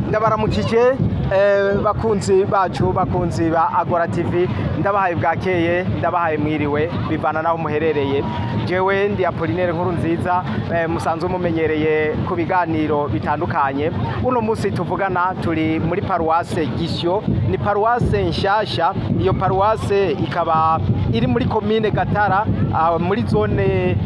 Ndabaramukije bakunzi bacu, bakunzi ba Agora TV, ndabahaye bwakeye, ndabahaye mwiriwe bivana naho muherereye. Jewe ndi Apollinaire Nkuru nziza, musanzwe mumenyereye ku biganiro bitandukanye. Uno munsi tuvugana turi muri paruwase Gisyo, ni paruwase nshasha. Iyo paruwase ikaba iri muri komine Gatara, muri zone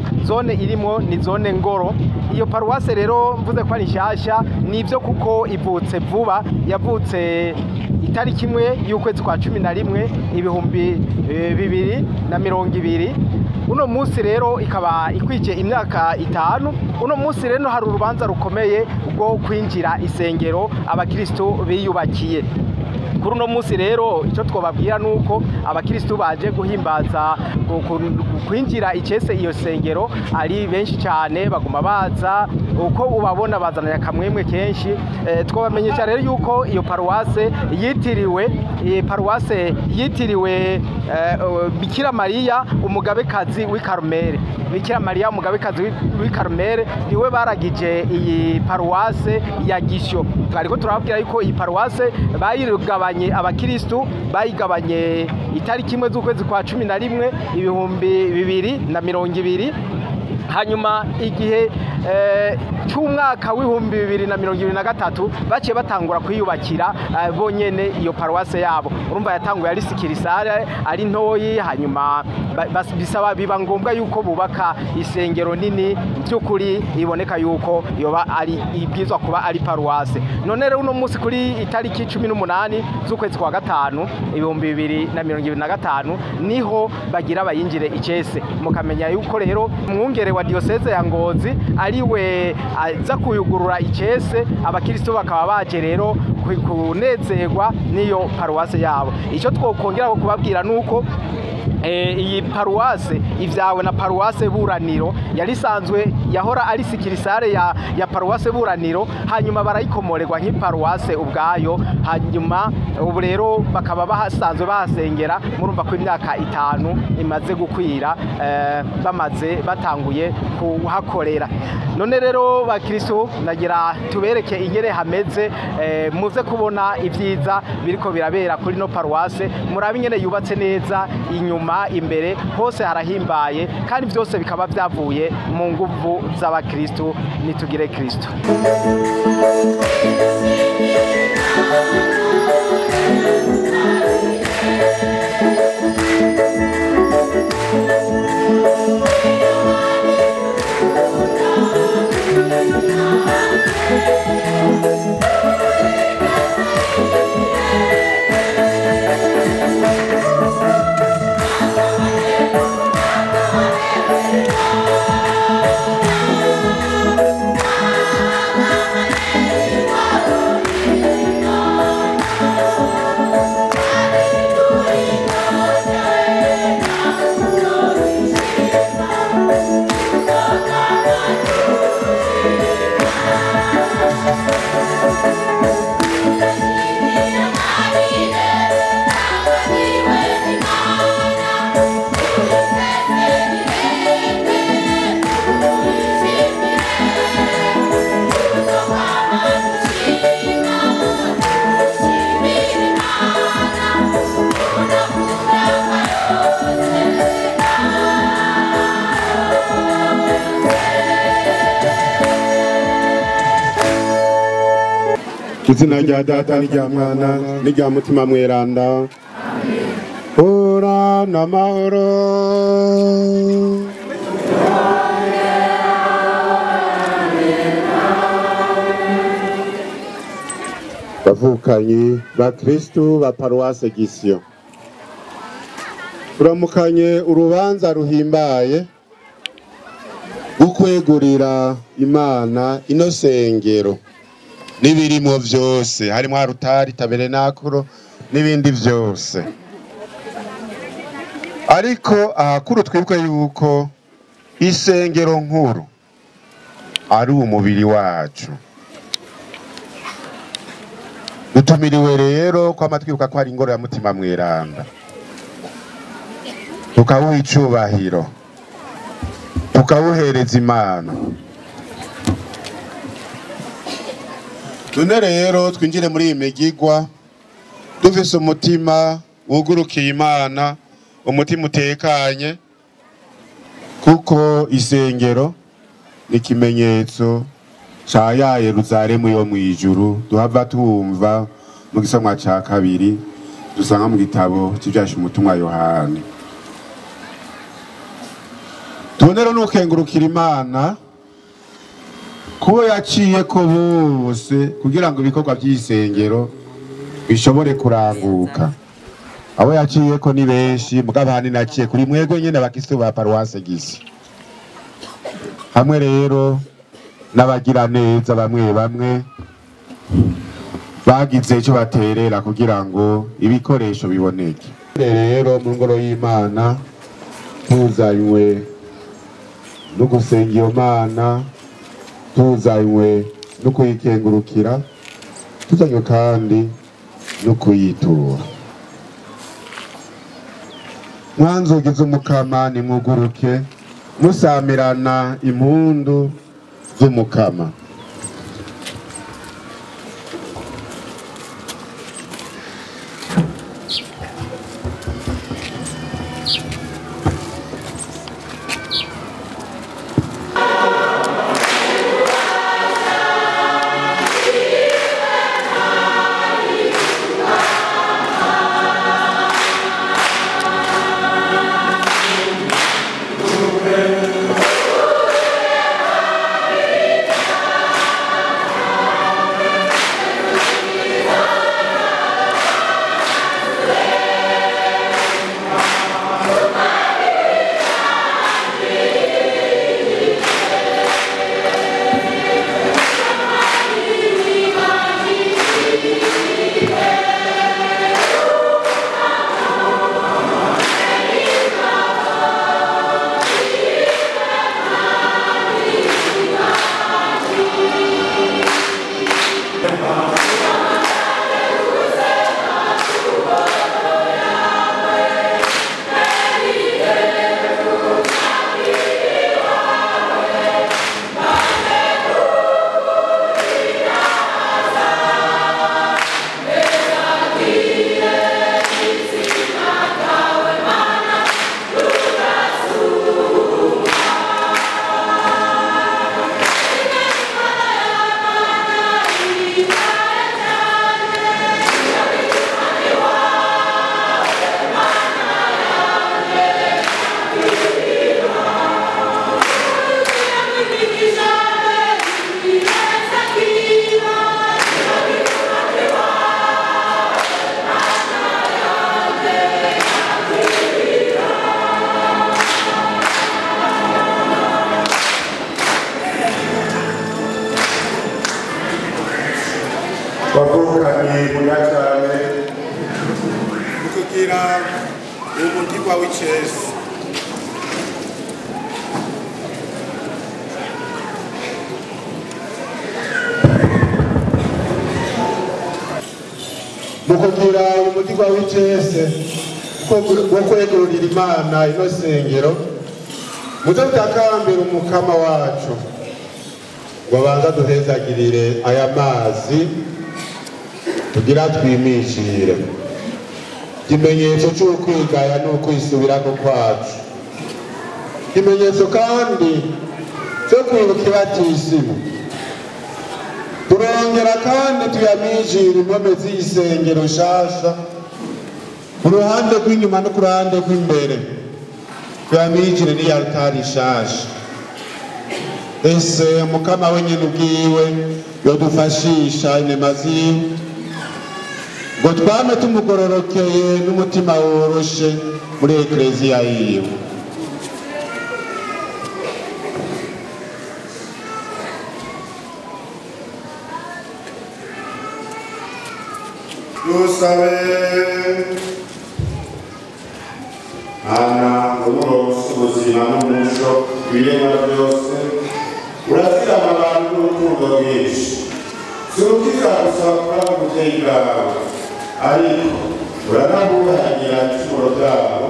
irimo ni zone Ngoro. Iyo paruwase rero mvuze ko ari nshasha nivyo, kuko ivutse vuba, yavutse itariki 1 y'ukwezi kwa 11 2020. Uno munsi rero ikaba ikwije imyaka 5. Uno munsi rero hari urubanza rukomeye rwo kwinjira isengero abakristo biyubakiye. Kuri uno munsi rero icyo twababwira nuko abakristo baje guhimbaza kwinjira icese iyo sengero ari benshi cyane, baguma baza uko ubabona bazana akamwemwe kenshi. Twabamenyesha rero yuko iyo paruwase yitiriwe, paruwase yitiriwe Bikira Mariya umugabekazi w'i Karumeli. Bikira Mariya umugabekazi w'i Karumeli niwe baragije iyi paruwase ya Gisyo. Twariko turababwira yuko iyi paruwase bayigabanye abakristo, bayigabanye itariki 1 z'ukwezi kwa 11 2020. Hanyuma igihe cy'umwaka w'ibihumbi 2023 baciye batangura kwiyubakira bonyene iyo paruwase yabo. Urumva yatanguye ari sikirisare ari ntoyi, hanyuma bisaba biba ngombwa yuko bubaka isengero nini by'ukuri iboneka yuko yoba ari ibwizwa kuba ari paruwase. None rero uno munsi kuri itariki 18 z'ukwezi kwa 5 2025 niho bagira bayinjire icese. Mukamenya yuko rero mwungere wa diocese ya Ngozi ariwe aza kuyugurura icese, abakristo bakaba baje rero kunezerwa niyo paruwase yabo. Icyo twokongera kubabwira nuko iyi paruwase ivyawe na paruwase Buraniro yari sanzwe yahora ari sikirisare ya paruwase Buraniro, hanyuma barayikomorerwa nk'iparuwase ubwayo. Hanyuma ubu rero bakaba bahasanzwe bahasengera. Murumva ko imyaka 5 imaze gukwira, bamaze batanguye kuhakorera. None rero bakristo nagira tubereke ingere hameze, muze kubona ivyiza biriko birabera kuri no paruwase. Murabe ingene yubatse neza, inyuma imbere hose harahimbaye, kandi byose bikaba byavuye mu nguvu z'abakristo. Nitugire Kristo. Izina rya Data n'irya Mwana n'irya Mutima Mweranda. Hora n'amahoro. Bavukanyi ba Kristu ba paruwase Gisyo, turamukanye urubanza ruhimbaye gukwegurira Imana ino sengero n'ibirimo vyose, harimo arutari, taberenakuro n'ibindi vyose. Ariko ahakuru twibuke yuko isengero nkuru ari umubiri wacu. Dutumiriwe rero kwama twibuka ko ari ingoro ya Mutima Mweranda, tukawuha icubahiro, tukawuhereza Imana. None rero twinjire muri iyi migigwa dufise umutima wugurukiye Imana, umutima utekanye, kuko isengero ni ikimenyetso ca ya Yeruzalemu yo mw'ijuru duhava tumva mu gisomwa ca kabiri dusanga mu gitabo c'ivyasha umutumwa Yohani. Tubone rero n'ukengurukira Imana kubo yaciye ko bose kugira ngo ibikorwa by'isengero bishobore kuranguka. Abo yaciye ko ni benshi, mugabo ahanini naciye kuri mwebwe nyene abakristo ba paruwase Gisi, hamwe rero n'abagira neza bamwe bamwe bagize ico baterera kugira ngo ibikoresho biboneke. Rero mu ngoro y'Imana tuzanywe no gusenga iyo Mana, tuzanywe no kuyikengurukira, tuzanywe kandi no kuyitura. Mwanzugi z'Umukama nimwuguruke, musamirana impundu z'Umukama. Bavukanye munyacane kugira umugirwa w'icesi. Mu kugira umugirwa w'icese wo kwegurira Imana ino sengero, muze tutakambira Umukama wacu ngo abanze aduhezagirire aya mazi tugira twimishire, ikimenyetso c'ukwigaya n'ukwisubirako kwacu, ikimenyetso kandi cyo kwibuka ibatisimu. Turongera kandi tuyamijire impome z'isengero nshasha ku ruhande rw'inyuma no ku ruhande rw'imbere, tuyamijire n'iyaltari nshasha. Ese Mukama wenyene ubwiwe yodufashisha inema ziwe ngo twame tumugororokeye n'umutima woroshe muri ekleziya yiwe. Dusabe. Mana uburonse ubuzima n'umuco ibiremwa byose, urazigama abantu n'urukundo rwinshi. Si urukiza gusa bakora mu buvyeyi bwawe, ariko uranabuhagira ibicumuro byabo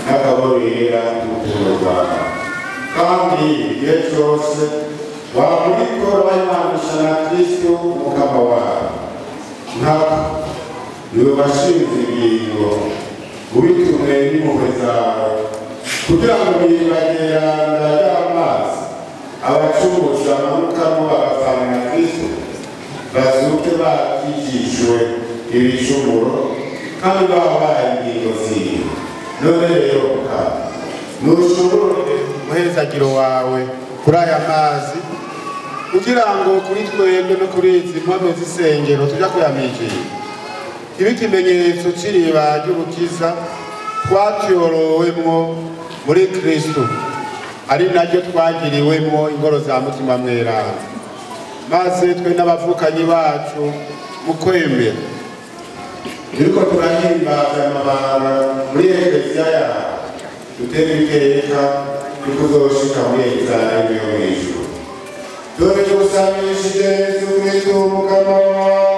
n'akaborera n'urukundo rwawe. Kandi igihe cose Wamuriko bayimamisha na Kristo umukama wawe. Nkako niwe washinze ingingo ubitumwe n'impuhwe zawe kugira ngo bibageranda y'amazi abacumuzi bamanukamo bagapfana na Kristo bazuke bakijijwe ibicumuro kandi babaye ingingo ziwe. None rero Mukama, nushurure umuhezagiro wawe kuri aya mazi kugira ngo kuri twebwe no kuri izi mpome z'isengero tuja kuyamijira kibe ikimenyetso c'iriba ry'ubukiza twatyorowemwo muri Kristo, ari naryo twagiriwemwo ingoro za Mutima Mweranda, maze twe n'abavukanyi bacu mu kwemera turiko turahimbaza amabanga muri Ekleziya yawe, dutere iteka tukuzoshika muri Yerusalemu yo mw'ijuru. Dore tugusabishije Yesu Kristo umukama wawe.